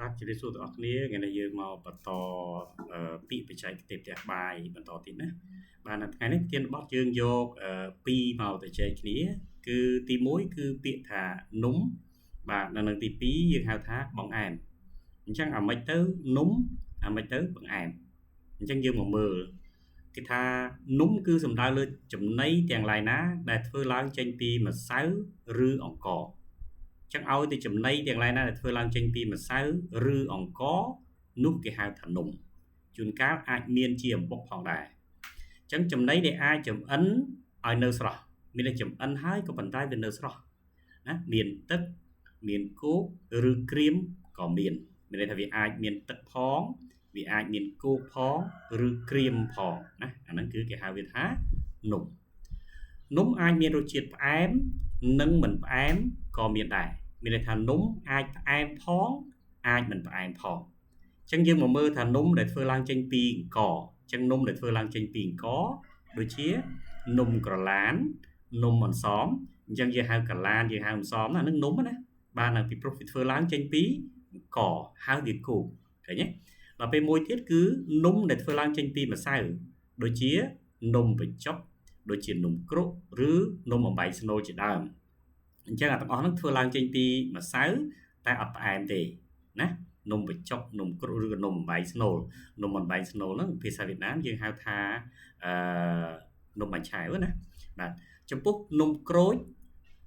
បាទជម្រាបសួរទាំងអស់គ្នាថ្ងៃនេះយើងមកបន្តពាក្យបច្ចេកទេសផ្ទះបាយបន្តទៀតណាបាទនៅថ្ងៃនេះប្រធានបទយើងយកពីរមកទៅចែកគ្នាគឺទី1គឺពាក្យថានំបាទនៅនឹងទី2យើងហៅថាបង្អែមអញ្ចឹងអាម៉េចទៅនំអាម៉េចទៅបង្អែមអញ្ចឹងយើងមកមើលគេថានំគឺសំដៅលើចំណីទាំងឡាយណាដែលធ្វើឡើងចេញពីម្សៅឬអង្ករចឹងឲ្យទៅចំណីទាំងឡាយណាដែលធ្វើឡើងចេញពីម្សៅឬអង្ករនោះគេហៅថានំជួនកាលអាចមានជាអំបុកផងដែរចឹងចំណីដែលអាចចំអិនឲ្យនៅស្រស់មានតែចំអិនហើយក៏ប៉ុន្តែវានៅស្រស់ណាមានទឹកមានគោកឬក្រៀមក៏មានមានន័យថាវាអាចមានទឹកផងវាអាចមានគោកផងឬក្រៀមផងណាអាហ្នឹងគឺគេហៅវាថានំនំអាចមានរសជាតិផ្អែមនិងមិនផ្អែមក៏មានដែរមានន័យថានំអាចផ្អែមផងអាចមិនផ្អែមផងអញ្ចឹងយើងមកមើលថានំដែលធ្វើឡើងចេញពីអង្ករអញ្ចឹងនំដែលធ្វើឡើងចេញពីអង្ករដូចជានំក្រឡាននំអន្សមអញ្ចឹងយើងហៅក្រឡានយើងហៅអន្សមណាហ្នឹងនំណាបាទនៅពីព្រោះវាធ្វើឡើងចេញពីអង្ករហៅវាគោកឃើញទេដល់ពេលមួយទៀតគឺនំដែលធ្វើឡើងចេញពីម្សៅដូចជានំបញ្ចុកដូចជានំគ្រក់ឬនំអំបែងស្នូលជាដើមអញ្ចឹងអាទាំងអស់ហ្នឹងធ្វើឡើងចេញពីម្សៅតែអត់ផ្អែមទេណានំបញ្ចុកនំគ្រក់ឬក៏នំអំបែងស្នូលនំអំបែងស្នូលហ្នឹងភាសាវៀតណាមយើងហៅថាអឺនំបាញ់ឆែវណាបាទចំពោះនំក្រូច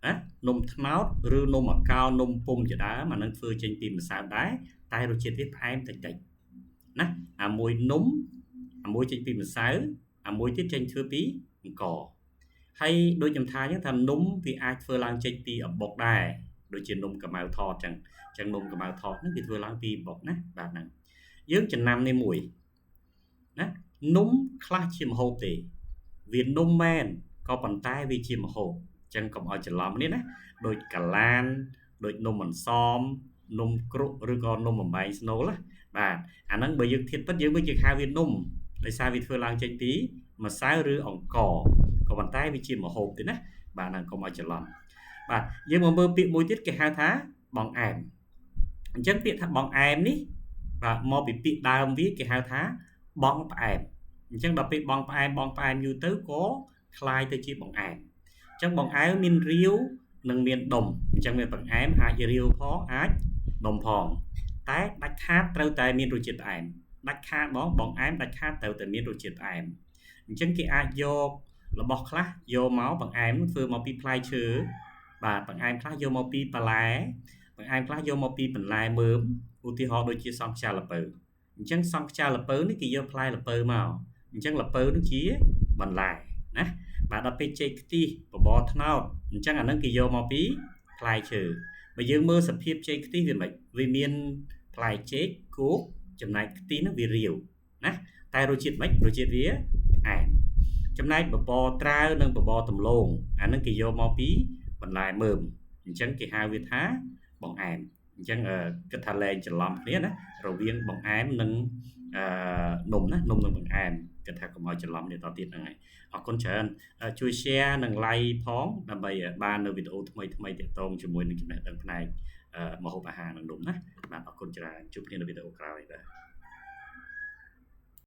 ណានំត្នោតឬនំអាកោនំពុំជាដើមអានឹងធ្វើចេញពីម្សៅដែរតែរសជាតិវាផ្អែមតិចតិចណាអាមួយនំអាមួយចេញពីម្សៅអាមួយទៀតចេញធ្វើពីអង្ករហើយដូចខ្ញុំថាអញ្ចឹងថានំវាអាចធ្វើឡើងចេញពីអំបុកដែរដូចជានំកម្ៅថតអញ្ចឹងអញ្ចឹងនំកម្ៅថតហ្នឹងវាធ្វើឡើងពីអំបុកណាបាទហ្នឹងយើងចំណាំនេះមួយណានំខ្លះជាម្ហូបទេវានំមែនក៏ប៉ុន្តែវាជាម្ហូបអញ្ចឹងកុំឲ្យច្រឡំនេះណាដូចកាឡានដូចនំអន្សមនំគ្រក់ឬក៏នំអំបែងស្នូលណាបាទអាហ្នឹងបើយើងធៀបពិតយើងវិញយើងហៅវានំដោយសារវាធ្វើឡើងចេញពីម្សៅឬអង្ករក៏ប៉ុន្តែវាជាម្ហូបទេណាបាទហ្នឹងកុំឲ្យច្រឡំបាទយើងមកមើលពាក្យមួយទៀតគេហៅថាបង្អែមអញ្ចឹងពាក្យថាបង្អែមនេះបាទមកពីពាក្យដើមវាគេហៅថាបងផ្អែមអញ្ចឹងដល់ពេលបងផ្អែមបងផ្អែមយូរទៅក៏คล้ายទៅជាបង្អែមអញ្ចឹងបង្អែមមានរាវនិងមានដុំអញ្ចឹងមានបង្អែមអាចរាវផងអាចដុំផងតែដាច់ខាតត្រូវតែមានរសជាតិផ្អែមដាច់ខាតបងបង្អែមដាច់ខាតត្រូវតែមានរសជាតិផ្អែមអញ្ចឹងគេអាចយករបស់ខ្លះយកមកបង្អែមធ្វើមកពីផ្លែឈើបាទបង្អែមខ្លះយកមកពីបន្លែបង្អែមខ្លះយកមកពីបន្លែមើមឧទាហរណ៍ដូចជាសង់ខ្យាល្ពៅអញ្ចឹងសង់ខ្យាល្ពៅនេះគេយកផ្លែល្ពៅមកអញ្ចឹងល្ពៅនោះជាបន្លែណាបាទដល់ពេលចេកខ្ទិះបបរត្នោតអញ្ចឹងអានឹងគេយកមកពីផ្លែឈើបើយើងមើលសភាពចេកខ្ទិះវាមិនវាមានផ្លែចេកគោកចំណែកខ្ទិះនោះវារាវណាតែរសជាតិមិនរសជាតិវាផ្អែមចំណែកបបរត្រាវនិងបបរដំឡូងអានឹងគេយកមកពីបន្លែមើមអញ្ចឹងគេហៅវាថាបង្អែមអញ្ចឹងគិតថាលែងច្រឡំគ្នាណារវាងបង្អែមនិងអឺនំណានំនិងបង្អែមគិតថាកុំឲ្យច្រឡំនេះតទៀតហ្នឹងហើយអរគុណច្រើនជួយ share និង like ផងដើម្បីបាននៅវីដេអូថ្មីថ្មីទាក់ទងជាមួយនឹងចំណេះដឹងផ្នែកម្ហូបអាហារនិងនំណាបាទអរគុណច្រើនជួបគ្នានៅវីដេអូក្រោយបាទ។